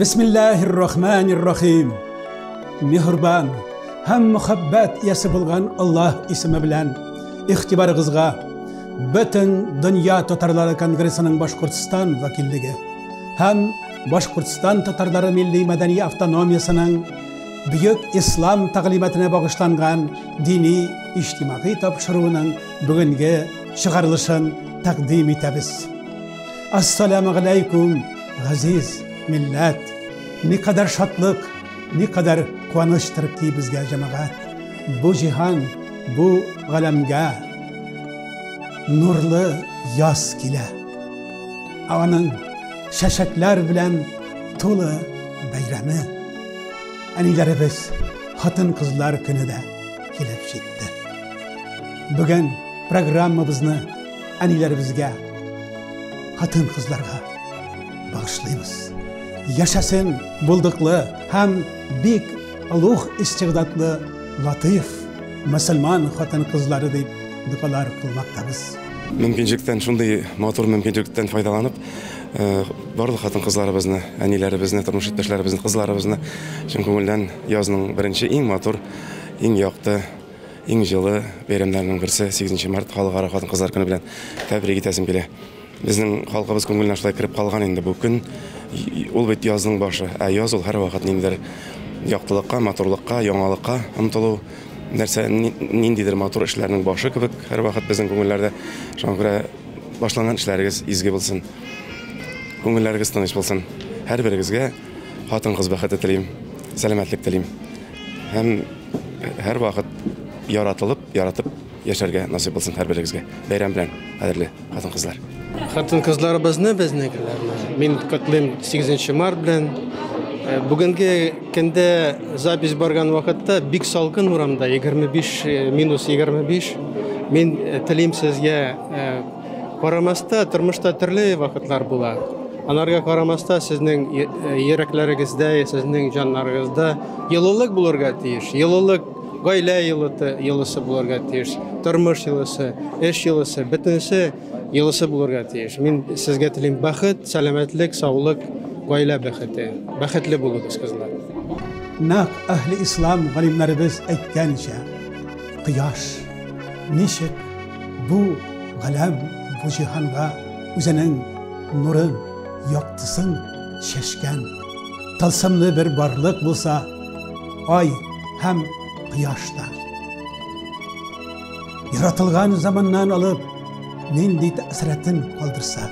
Бисмиллаһир рахманир рахим. Миһербан һәм мөхәббәт иясе булган Аллаһ исеме белән игътибарыгызга Бөтен дөнья татарлары конгрессының Башкортстан вәкиллеге һәм Башкортстан татарлары милли мәдәни автономиясенең бөек ислам тәгълиматына багышланган дини иҗтимагый тапшыруының бүгенге чыгарылышын тәкъдим итәбез. Ассаламу алейкум, газиз милләт! Никадәр шатлык, никадәр куанычтыр ки безгә, җәмәгать. Бу җиһан, бу галәмгә нурлы яз килә. Аның чәчәкләр белән тулы бәйрәме. Әниләребез, хатын-кызлар көне дә килеп җитте. Бүген программабызны әниләребезгә, хатын-кызларга багышлыйбыз. Яшәсен булдыклы һәм бик олуг истигъдатлы латыйф мөселман хатын-кызлары дип догалар кылмактабыз. Мөмкинчелектән, шундый матур мөмкинчелектән файдаланып, барлык хатын-кызларыбызны, әниләребезне, тормыш иптәшләребезне, кызларыбызны чын күңелдән язның беренче иң матур, иң якты, иң җылы бәйрәмнәренең берсе 8 март Халыкара хатын-кызлар көне белән тәбрик итәсем килә. Безнең халкыбыз күңеленә шулай кереп калган инде бу көн. Ул бит язның башы. Ә яз ул һәрвакыт ниндидер яктылыкка, матурлыкка, яңалыкка омтылу, нәрсә ниндидер матур эшләрнең башы кебек һәрвакыт безнең күңелләрдә. Шуңа күрә башланган эшләрегез изге булсын. Күңелләрегез тыныч булсын. Һәрберегезгә хатын-кыз бәхете телим, сәламәтлек телим. Һәм һәрвакыт яратылып, яратып яшәргә насыйп булсын һәрберегезгә. Бәйрәм белән, кадерле хатын-кызлар. Хатын-кызларыбызны, безнекеләрне мин котлыйм 8 март белән. Бүгенге көндә запись барган вакытта бик салкын урамда, 25, минус 25. Мин телим сезгә, карамаста, тормышта төрле вакытлар була. Анарга карамаста сезнең йөрәкләрегездә, сезнең җаннарыгызда йылылык булырга тиеш. Йылылык, гаилә йылысы булырга тиеш, тормыш йылысы, эш йылысы, бөтенесе йылысы булырга тиеш. Мин сезгә телим бәхет, сәламәтлек, саулык, гаилә бәхете. Бәхетле булыгыз, кызлар. Нәкъ әһле ислам галимнәребез әйткәнчә, кояш ничек бу галәм, бу җиһанга үзенең нурын, яктысын чәчкән тылсымлы бер барлык булса, ай һәм кояш та яратылган заманнан алып нинди тәэсиратын калдырса,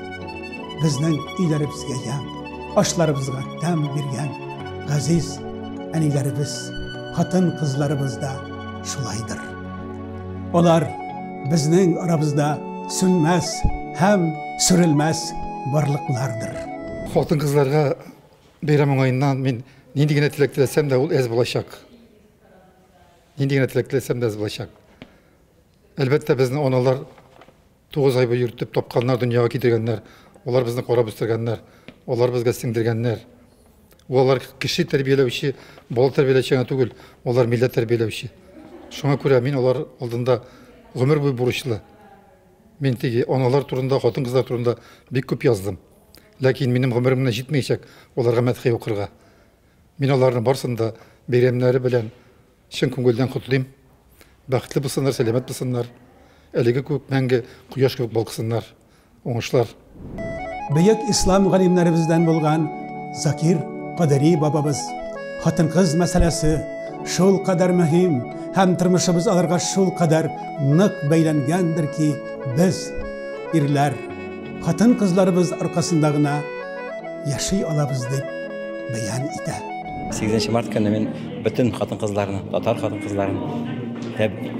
безнең өйләребезгә ямь, ашларыбызга тәм биргән газиз әниләребез, хатын-кызларыбыз да шулайдыр. Алар безнең арабызда сүнмәс һәм сүрелмәс барлыклардыр. Хатын-кызларга бәйрәм уңаеннан мин нинди генә теләк теләсәм дә, ул әз булачак. Нинди генә теләк теләсәм дә әз булачак. Әлбәттә, безне аналар 9 ай буе йөртеп тапканнар, дөньяга китергәннәр. Алар безне карап үстергәннәр. Алар безгә сеңдергәннәр. Алар кеше тәрбияләүче, бала тәрбияләүче генә түгел, алар милләт тәрбияләүче. Шуңа күрә мин алар алдында гомер буе бурычлы. Мин теге аналар турында, хатын-кызлар турында бик күп яздым. Ләкин минем гомерем генә җитмәячәк аларга мәдхия укырга. Мин аларны барысын да бәйрәмнәре белән чын күңелдән котлыйм. Бәхетле булсыннар, сәламәт булсыннар. Әлеге күк мәңге кояш кебек балкысыннар. Уңышлар. Бөек ислам галимнәребездән булган Закир Кадыри бабабыз хатын-кыз мәсьәләсе шул кадәр мөһим һәм тормышыбыз аларга шул кадәр нык бәйләнгәндер ки, без, ирләр, хатын-кызларыбыз аркасында гына яши алабыз дип бәян итә. 8 март көнне мин бөтен хатын-кызларны, татар хатын-кызларын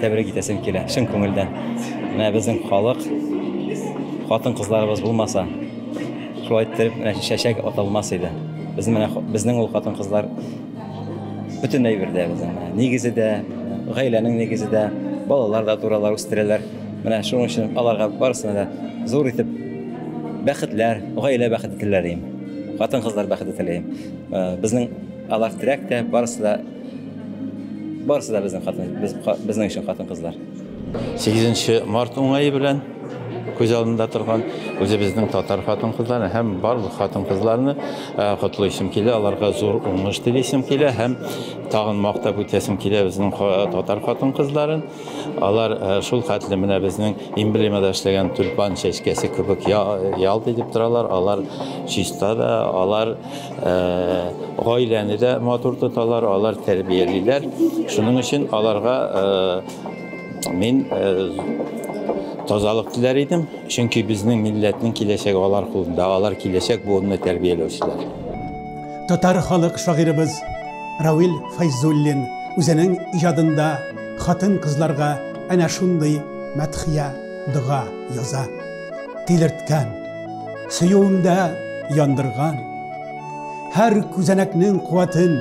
тәбрик итәсем килә, чын күңелдән. Менә безнең халык хатын-кызларыбыз булмаса, шулай иттереп менә чәчәк аталмас иде. Безнең менә безнең ул хатын-кызлар бөтен әйбердә безнең менә нигезе дә, гаиләнең нигезе дә, балалар да туралар үстерәләр. Менә шуның өчен аларга барысына да зур итеп бәхетләр, гаилә бәхете теләр идем. Хатын-кызлар бәхете теләйм. Безнең алар терәк тә, барысы да барысы да безнең хатын, без, безнең өчен хатын-кызлар. 8 март уңае белән күз алдында торган үзебезнең татар хатын-кызларын һәм барлык хатын-кызларны котлыйсым килә, аларга зур уңыш телисем килә һәм тагын мактап үтәсем килә безнең татар хатын-кызларын. Алар шул хәтле менә безнең эмблемада эшләгән тюльпан чәчкәсе кебек ялт итеп торалар. Алар чиста да, алар гаиләне дә матур тоталар, алар тәрбиялиләр. Шуның өчен аларга мин тазалык теләр идем, чөнки безнең милләтнең киләчәге алар кулында, алар киләчәк буынны тәрбияләүчеләр. Татар халык шагыйребез Равил Фәйзуллин үзенең иҗадында хатын-кызларга әнә шундый мәдхия, дога яза. Тилерткән, сөюемдә яндырган, һәр күзәнәкнең куәтен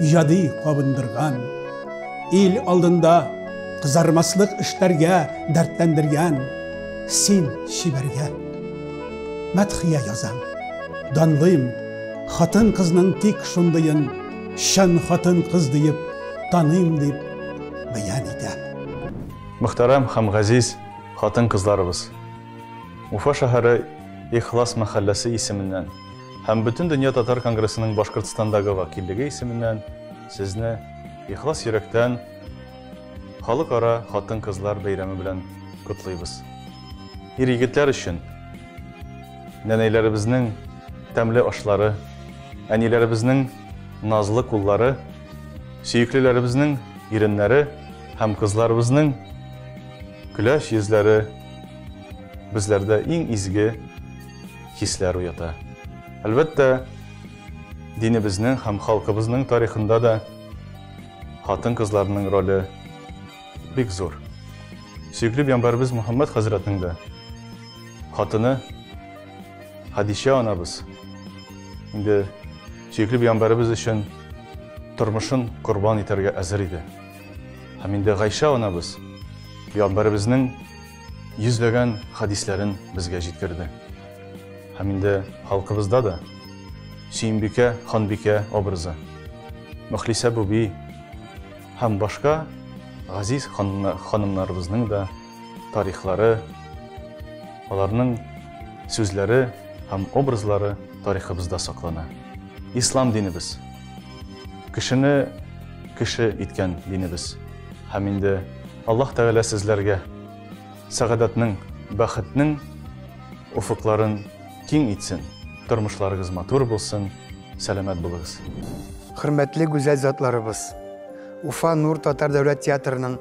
иҗади кабындырган, ил алдында кызармаслык эшләргә дәртләндергән син чибәргә. Мәдхия язам, данлыйм, хатын-кызның тик шундыен чын хатын-кыз диеп таныйм дип бәян итә. Мөхтәрәм һәм газиз хатын-кызларыбыз! Уфа шәһәре Ихлас мәхәлләсе исеменнән һәм Бөтендөнья татар конгрессының Башкортстандагы вәкиллеге исеменнән сезне ихлас йөрәктән Халыкара хатын-кызлар бәйрәме белән котлыйбыз. Ир-егетләр өчен нәнәйләребезнең тәмле ашлары, әниләребезнең назлы куллары, сөеклеләребезнең иреннәре һәм кызларыбызның көләч йөзләре безләрдә иң изге хисләр уята. Әлбәттә, динебезнең һәм халкыбызның тарихында да хатын-кызларның роле бик зур. Сөекле пәйгамбәребез Мухаммад хәзрәтнең дә хатыны Хадичә анабыз инде сөекле пәйгамбәребез өчен тормышын корбан итәргә әзер иде. Һәм инде Гайшә анабыз пәйгамбәребезнең йөзләгән хадисләрен безгә җиткерде. Һәм инде халкыбызда да Сөембикә, ханбикә образы, Мөхлисә Буби һәм башка газиз ханымнарыбызның да тарихлары, аларның сүзләре һәм образлары тарихыбызда саклана. Ислам динебез, кешене кеше иткән динебез. Һәм инде Аллаһ Тәгалә сезләргә сәгадәтнең, бәхетнең уфыкларын киң итсен, тормышларыгыз матур булсын, сәламәт булыгыз. Хөрмәтле гүзәл затларыбыз, Уфа Нур татар дәүләт театрының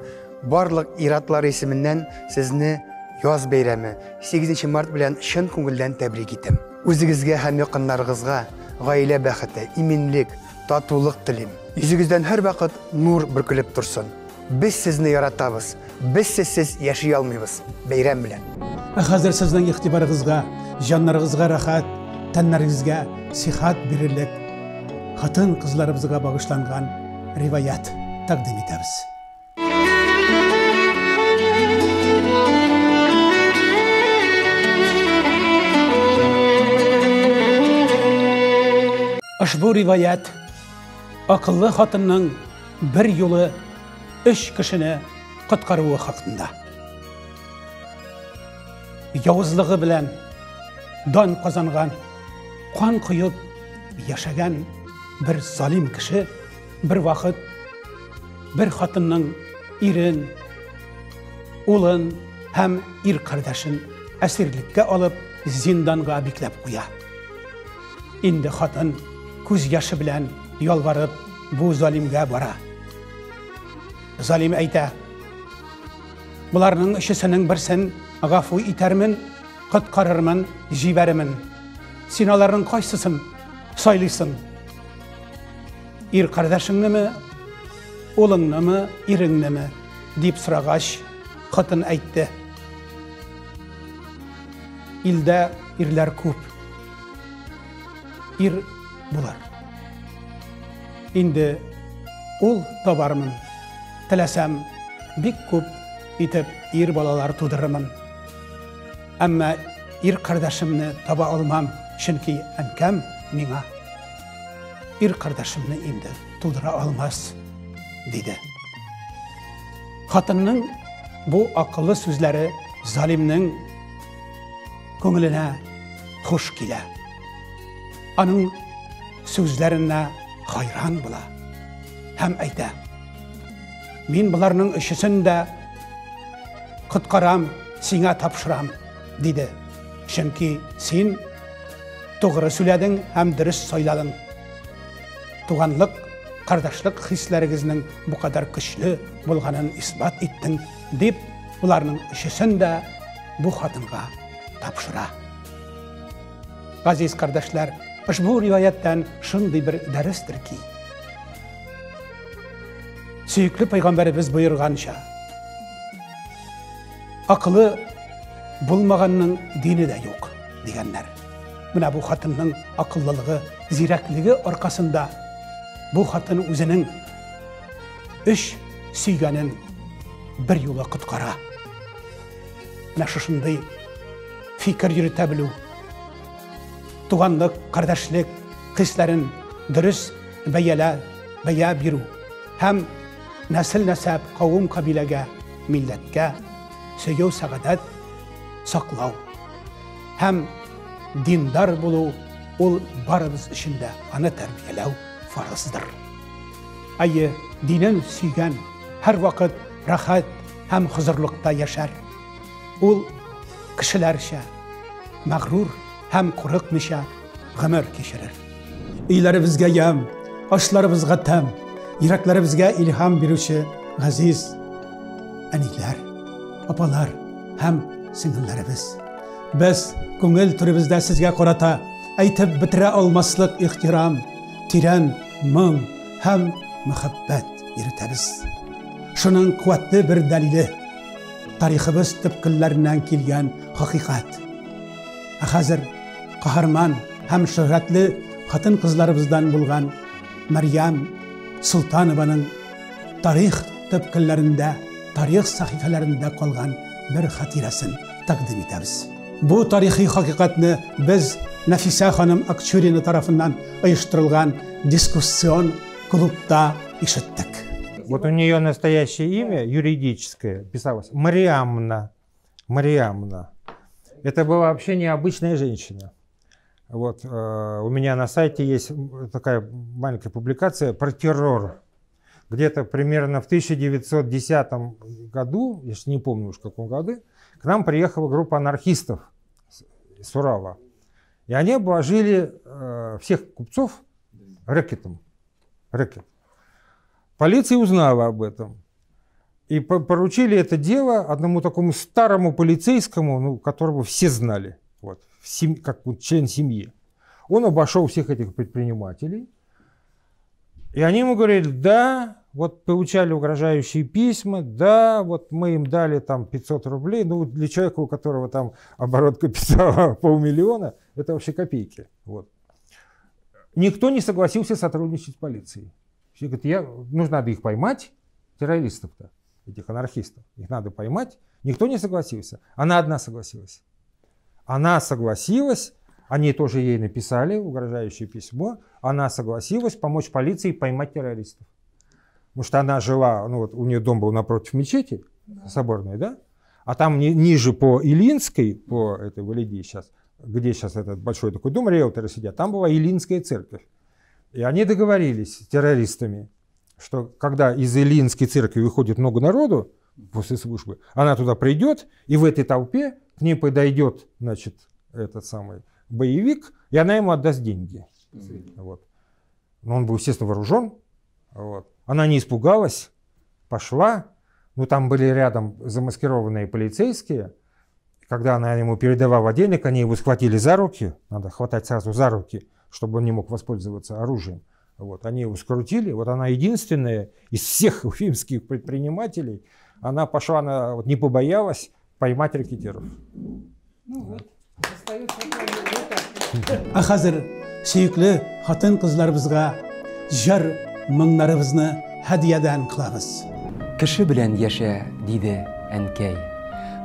барлык ир-атлары исеменнән сезне яз бәйрәме 8 март белән чын күңелдән тәбрик итәм. Үзегезгә һәм якыннарыгызга гаилә бәхете, иминлек, татулык телим. Йөзегездән һәрвакыт нур бөркелеп торсын. Без сезне яратабыз. Без сезсез яши алмыйбыз. Бәйрәм белән. Ә хәзер сезнең игътибарыгызга, җаннарыгызга рәхәт, тәннәрегезгә сихәт бирерлек хатын-кызларыбызга багышланган риваять тәкъдим итәбез. Ошбу риваять акыллы хатынның бер юлы өч кешене коткаруы хакында. Явызлыгы белән дан казанган, кан коеп яшәгән бер залим кеше бер вакыт бер хатынның ирен, улын һәм ир кардәшен әсирлеккә алып зинданга бикләп куя. Инде хатын күз яше белән ялварып бу залимгә бара. Залим әйтә: "Боларның өчесенең берсен гафу итәрмен, коткарырмын, җибәрермен. Син аларның кайсысын сайлыйсың? Ир кардәшеңнеме, улыңнымы, иреңнеме?" дип сорагач, хатын әйтте: "Илдә ирләр күп. Ир булыр. Инде ул табармын. Теләсәм, бик күп итеп ир балалар тудырырмын. Әмма ир кардәшемне таба алмам, чөнки әнкәм миңа ир кардәшемне инде тудыра алмас", диде. Хатынның бу акыллы сүзләре залимнең күңеленә хуш килә. Аның сүзләренә хайран була һәм әйтә: Мин боларның өчесен дә коткарам, сиңа тапшырам, диде. Чөнки син тугры сөйләдең һәм дөрес сайладың. Туганлык, кардәшлек хисләрегезнең бу кадәр көчле булганын исбат иттең, дип, боларның өчесен дә бу хатынга тапшыра. Газиз кардәшләр, ошбу риваяттан шундый бер дәрестер ки, сөекле пайгамбәребез боерганча, акылы булмаганның дине дә юк, дигәннәр. Менә бу хатынның акыллылыгы, зирәклеге аркасында бу хатын үзенең өч сөйгәнен бер юлы коткара. Менә шушындый фикер йөртә белү, туганлык, кардәшлек хисләрен дөрес бәялә, бәя бирү һәм нәсел-нәсәп, кавым-кабиләгә, милләткә сөю, сәгадәт саклау һәм диндар булу ул барыбыз өчен дә аны тәрбияләү фарыздыр. Әйе, динен сөйгән һәрвакыт рәхәт һәм хозурлыкта яшәр. Ул кешеләрчә мәгърур һәм курыкмыйча гомер кичерер. Өйләребезгә ямь, ашларыбызга тәм, йөрәкләребезгә илһам бирүче газиз әниләр, апалар һәм сеңелләребез. Без күңел түребездә сезгә карата әйтеп бетерә алмаслык ихтирам, тирән моң һәм мәхәббәт йөртәбез. Шуның куәтле бер дәлиле тарихыбыз төпкелләреннән килгән хакыйкать. Ә хәзер каһарман һәм шөһрәтле хатын-кызларыбыздан булган Мәрьям Солтанованың тарих төпкелләрендә, тарих сәхифәләрендә калган бер хатирәсен тәкъдим итәбез. Бу тарихи хакыйкатьне без Нәфисә ханым Акчурина тарафыннан оештырылган дискуссион клубта ишеттек. Вот у нее настоящее имя юридическое писалось Мариамна. Мариамна. Это была вообще необычная женщина. Вот, у меня на сайте есть такая маленькая публикация про террор. Где-то примерно в 1910 году, я не помню уж в каком году, к нам приехала группа анархистов с Урала. И они обложили всех купцов рэкетом. Рэкет. Полиция узнала об этом. И поручили это дело одному такому старому полицейскому, ну, которого все знали, вот, как вот член семьи. Он обошел всех этих предпринимателей. И они ему говорили, да, вот получали угрожающие письма, да, вот мы им дали там 500 рублей. Ну, для человека, у которого там оборот капитала 500 000, это вообще копейки. Вот. Никто не согласился сотрудничать с полицией. Все говорят, ну, надо их поймать, террористов-то, этих анархистов, их надо поймать. Никто не согласился. Она одна согласилась. Она согласилась, они тоже ей написали угрожающее письмо, она согласилась помочь полиции поймать террористов. Потому что она жила, ну вот у нее дом был напротив мечети соборной, да? А там ниже по Ильинской, по этой Валиде сейчас, где сейчас этот большой такой дом, риэлторы сидят, там была Ильинская церковь. И они договорились с террористами, что когда из Ильинской церкви выходит много народу после службы, она туда придет, и в этой толпе к ней подойдет, значит, этот самый боевик, и она ему отдаст деньги. Вот. Но он был, естественно, вооружен. Вот. Она не испугалась, пошла. Ну, там были рядом замаскированные полицейские. Когда она ему передавала денег, они его схватили за руки. Надо хватать сразу за руки, чтобы он не мог воспользоваться оружием. Вот, они его скрутили. Вот она единственная из всех уфимских предпринимателей, она пошла, на, вот, не побоялась поймать рэкетиров. Ну вот, остается. Ә хәзер сөекле хатын-кызларыбызга җыр моңнарыбызны һәдиядән кылабыз. Кеше белән яшә, диде әнкәй.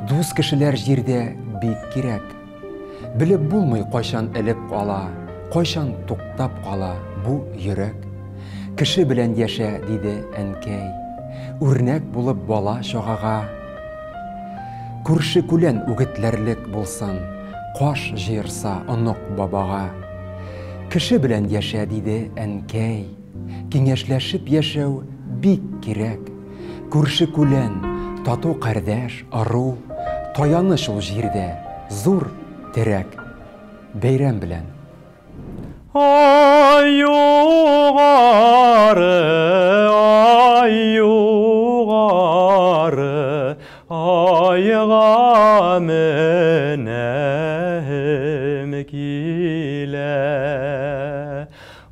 Дус кешеләр җирдә бик кирәк. Белеп булмый кайчан элеп ала, кайчан туктап кала бу йөрәк. Кеше белән яшә, диде әнкәй. Үрнәк булып бала чагага. Күрше күлән үгетләрлек булсын. Каш җыерса онык бабага. Кеше белән яшә, диде әнкәй. Киңәшләшеп яшәү бик кирәк. Күрше-күлән, тату кардәш, ыру, Таяныч ул җирдә, зур терәк. Бәйрәм белән! Ай югары, ай югары, айга менәм килә.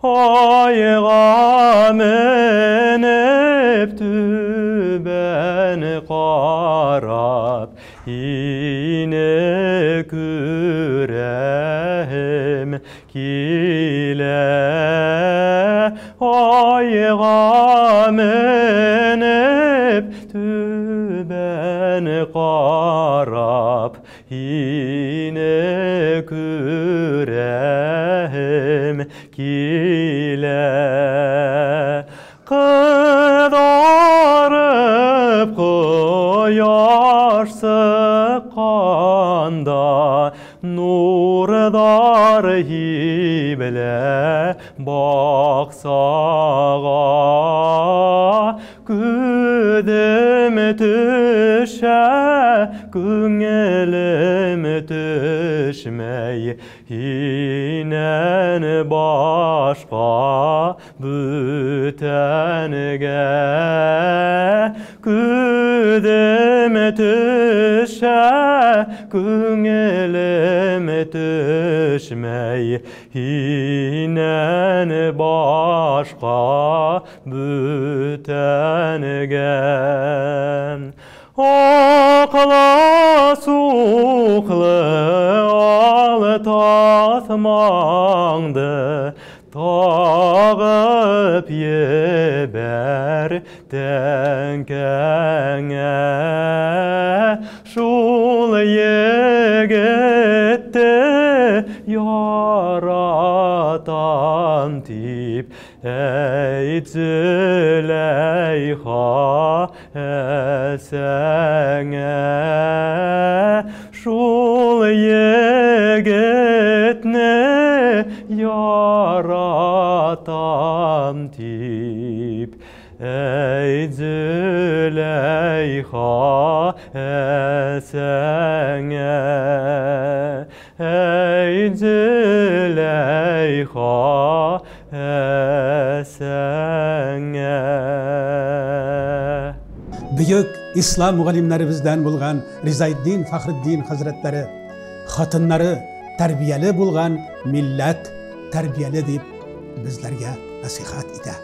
Айга менеп түбән карап, Һине күрәм килә. Айга менеп түбән карап, Һине күрәм килә. Кызарып кояш чыкканда, Нурлар һибелә баксага. Күзем төшә, күңелем төшмәй, Һиннән башка бүтәнгә. Күзем төшә, күңелем төшмәй, Һиннән башка бүтәнгә. Аклы суклы ал тасмаңды тагып ебәр тәңкәңә. Шул егетте яратам дип әйт, Зөләйха, әсәңә. Шул егетне яратам дип әйт, Зөләйха, әсәңә. Әйт, Зөләйха, әсәңә. Бөек ислам галимнәребездән булган Ризаэддин Фәхретдин хәзрәтләре, хатыннары тәрбияле булган милләт тәрбияле дип безләргә нәсыйхәт итә.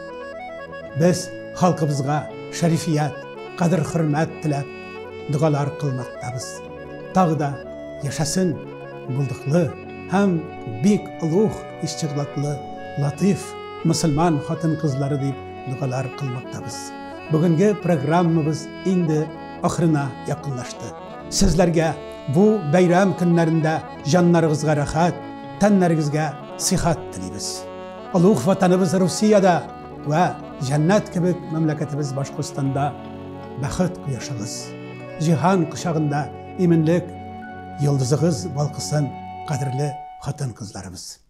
Без халкыбызга шәрифият, кадер-хөрмәт теләп догалар кылмактабыз. Тагы да яшәсен булдыклы һәм бик олуг истигъдатлы латыйф мөселман хатын-кызлары дип догалар кылмактабыз. Бүгенге программабыз инде ахырына якынлашты. Сезләргә бу бәйрәм көннәрендә җаннарыгызга рәхәт, тәннәрегезгә сихәт телибез. Олуг ватаныбыз Русиядә вә җәннәт кебек мәмләкәтебез Башкортстанда бәхет кояшыгыз, җиһан кочагында иминлек йолдызыгыз балкысын, кадерле хатын-кызларыбыз.